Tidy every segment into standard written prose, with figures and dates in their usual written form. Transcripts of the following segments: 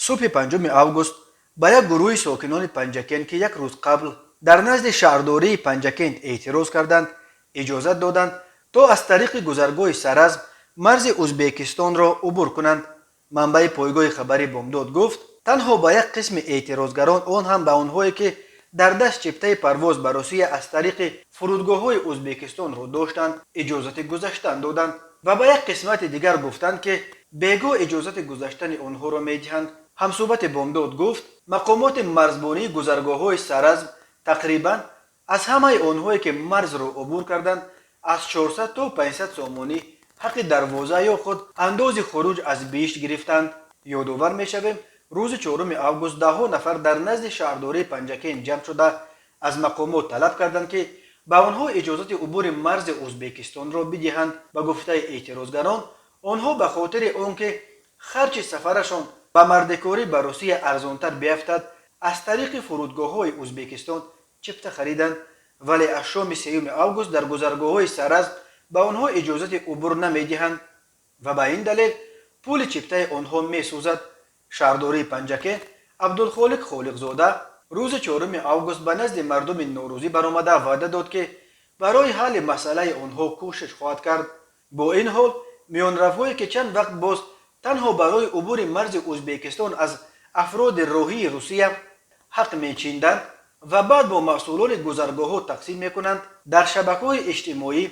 Субҳи 5 август ба як гурӯҳи сокинони Панҷакент, ки як рӯз қабл дар назди шаҳрдории Панҷакент эътироз карданд, иҷозат доданд, то аз тариқи гузаргоҳи Саразм марзи Узбекистонро убур кунанд. Манбаи пойгоҳи хабари Бомдод гуфт, танҳо ба як қисми эътирозгарон, он ҳам ба онҳое, ки дар даст чиптаи парвоз ба Русия аз тариқи фурудгоҳҳои Узбекистонро доштанд, иҷозати гузаштан доданд ва ба як қисмати дигар гуфтанд, ки бегоҳ иҷозати гузаштани онҳоро медиҳанд. Ҳамсӯҳбати Бомдод гуфт, мақомоти марзбонии гузаргоҳҳои Саразм тақрибан аз ҳамаи онҳое, ки марзро убур карданд, аз 400 то 500 сомонӣ ҳаққи дарвоза ё худ андози хуруҷ аз биҳишт гирифтанд. Ёдовар мешавем, рӯзи 4 август даҳҳо нафар дар назди шаҳрдории Панҷакент ҷамъ шуда, аз мақомот талаб карданд, ки ба онҳо иҷозати убури марзи Узбекистонро бидиҳанд. Ба гуфтаи эътирозгарон, онҳо ба хотири он ки харҷи сафарашон ба мардикорӣ ба Русия арзонтар биафтад, аз тариқи фурудгоҳҳои Узбекистон чипта хариданд, вале аз шоми 3 август дар гузаргоҳҳои Саразм ба онҳо иҷозати убур намедиҳанд ва ба ин далел пули чиптаи онҳо месӯзад. Шаҳрдории Панҷакент Абдулхолиқ Холиқзода рӯзи 4 август ба назди мардуми норӯзӣ баромада, ваъда дод, ки барои ҳалли масъалаи онҳо кӯшиш хоҳад кард. Бо ин ҳол, миёнравҳое, ки чанд вақт боз танҳо барои убури марзи Узбекистон аз афроди роҳии Русия ҳақ мечинданд ва баъд бо масъулони гузаргоҳҳо тақсим мекунанд, дар шабакаҳои иҷтимоӣ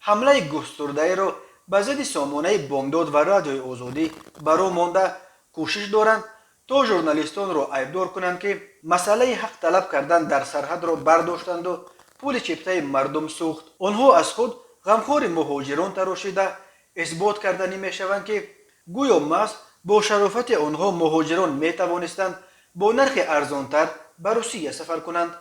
ҳамлаи густурдаеро ба зидди сомонаи Бомдод ва Радиои Озодӣ ба роҳ монда, кӯшиш доранд, то журналистонро айбдор кунанд, ки масъалаи ҳақ талаб кардан дар сарҳадро бардоштанду пули чиптаи мардум сӯхт. Онҳо аз худ ғамхори муҳоҷирон тарошида, исбот карданӣ мешаванд, ки гӯё маҳз бо шарофати онҳо муҳоҷирон метавонистанд бо нархи арзонтар ба Русия сафар кунанд.